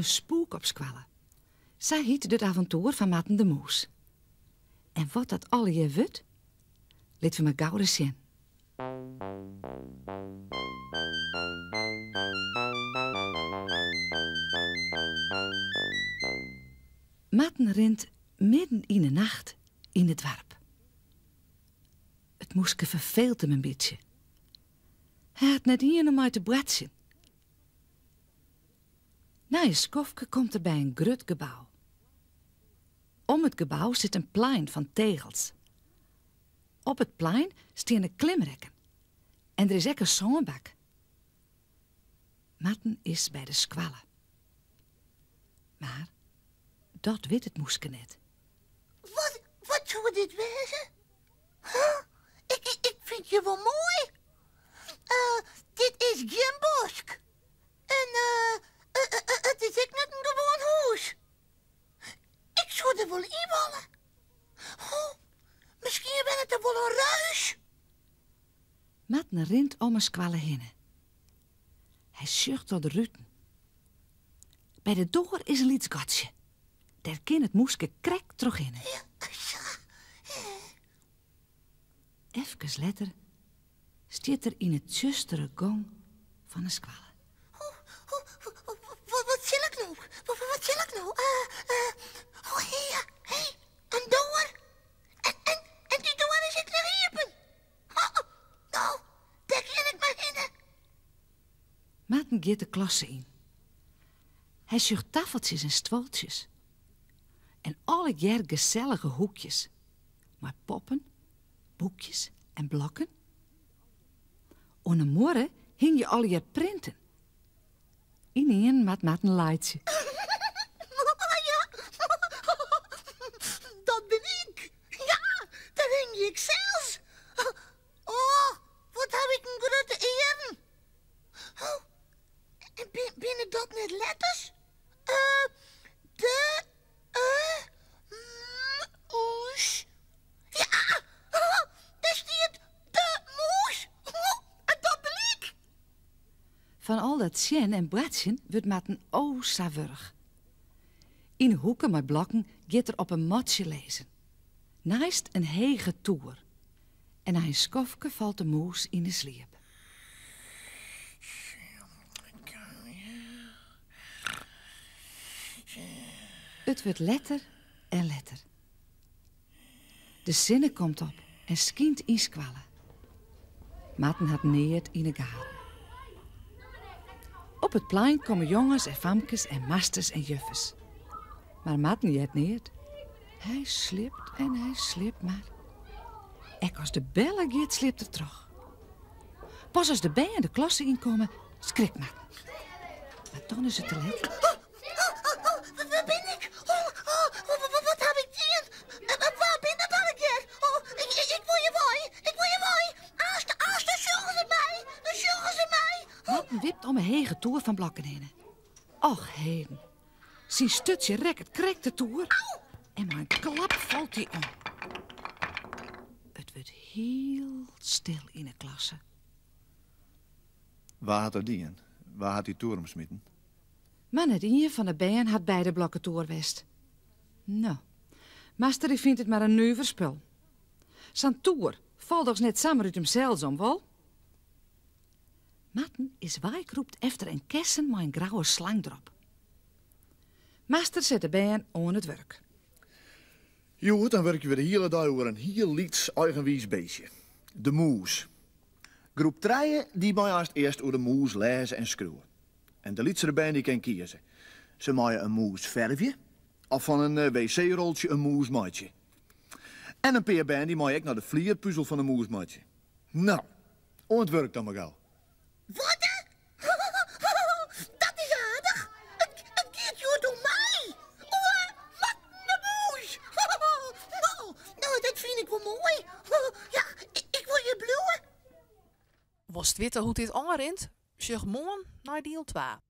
In spoek op skoalle. Sa hyt dit avontoer fan Marten de Mûs. En wat dat allegear wurdt? Litte we mar gau ris sjen. Marten rint midden yn 'e nacht yn it doarp. It mûske ferfeelt him in bytsje. Hy hat net ien om mei te boartsjen. Nei in skoftke komt er by in grut gebou. Om it gebou sit in plein fan tegels. Op it plein steane klimrekken en der is ek in sânbak. Marten is by de skoalle. Mar dat wit it mûske net. Wat, wat soe dit wêze? Huh? Ik, ik, ik fyn it hjir wol moai. Uh, dit is gjin bosk. En uh, uh, it is ek net in gewoan hûs. Ik soe der wol yn wolle. Oh, miskien wennet der wol in reus. Marten rint om 'e skoalle hinne. Hy sjocht troch de ruten. By de doar is in lyts gatsje. Dêr kin it mûske krekt trochhinne. Efkes letter stiet er yn 'e tsjustere gong fan 'e skoalle. Wat sil ik no? Wat sil ik no? Oh, hea, hé, in doar. En, en, en dy doar is ek noch iepen. Oh, no, dêr kin ik mar hinne. Marten giet de klasse yn. Hy sjocht taffeltsjes en stuoltsjes. En allegear gesellige hoekjes. Mei poppen, boekjes en blokken. Oan 'e muorre hingje allegear printen. Ynienen moat Marten laitsje. Ja, dat bin ik. Ja, dêr hingje ik sels. Oh, wat haw ik in grutte earen. Oh, en binne dat net letters? Uh, de, e, m, oes. Ja, dêr stiet de mûs. En dat bin ik. Fan al dat sjen en boartsjen wurdt Marten o sa wurch. Yn 'e hoeke mei blokken giet er op in matsje lizzen. Neist in hege toer. En nei in skoftke falt de mûs yn 'e sliep. It wurdt letter en letter. De sinne komt op en skynt yn skoalle. Marten hat neat yn 'e gaten. Op it plein komme jonges en famkes en masters en juffers. Mar Marten heart neat. Hy sliept en hy sliept mar. Ek as de belle giet, sliept er troch. Pas as de bern de klasse ynkomme, skrikt Marten. Mar dan is it te let. Wêr bin ik? Wat haw ik dien? Wa binne dat allegear? Ik wol hjir wei. Ik wol hjir wei. Aanst, aanst sjogge se my. Dan sjogge se my. Marten wipt om 'e hege toer fan blokken hinne. Och heden. Syn sturtsje rekket krekt de toer en mei in klap falt hy om. It wurdt hiel stil yn 'e klasse. Wa hat dat dien? Wa hat dy toer omsmiten? Mar net ien fan de bern hat by de blokketoer west. No, master dy fynt it mar in nuver spul. Sa'n toer falt dochs net samar út himsels om, wol? Marten is weikrûpt efter in kessen mei in grauwe slang derop. Master set de bern oan it wurk. Hjoed dan wurkje we de hiele dei oer in hiel lyts eigenwiis beestje, de mûs. Groep trije dy mei aanst earst oer de mûs lêze en skriuwe. En de lytsere bern dy kin kieze. Se meie in mûs fervje of fan in wc-roltsje in mûs meitsje. En in pear bern dy meie ek noch de flierpuzel fan de mûs meitsje. No, oan it wurk dan mar gau. Wat? Dat is aardich. It giet hjoed om my. Oer Marten de Mûs. No, dat fyn ik wol moai. Ja, ik wol hjir bliuwe. Wolst witte hoe't dit ôfrint? Sjoch moarn nei diel twa.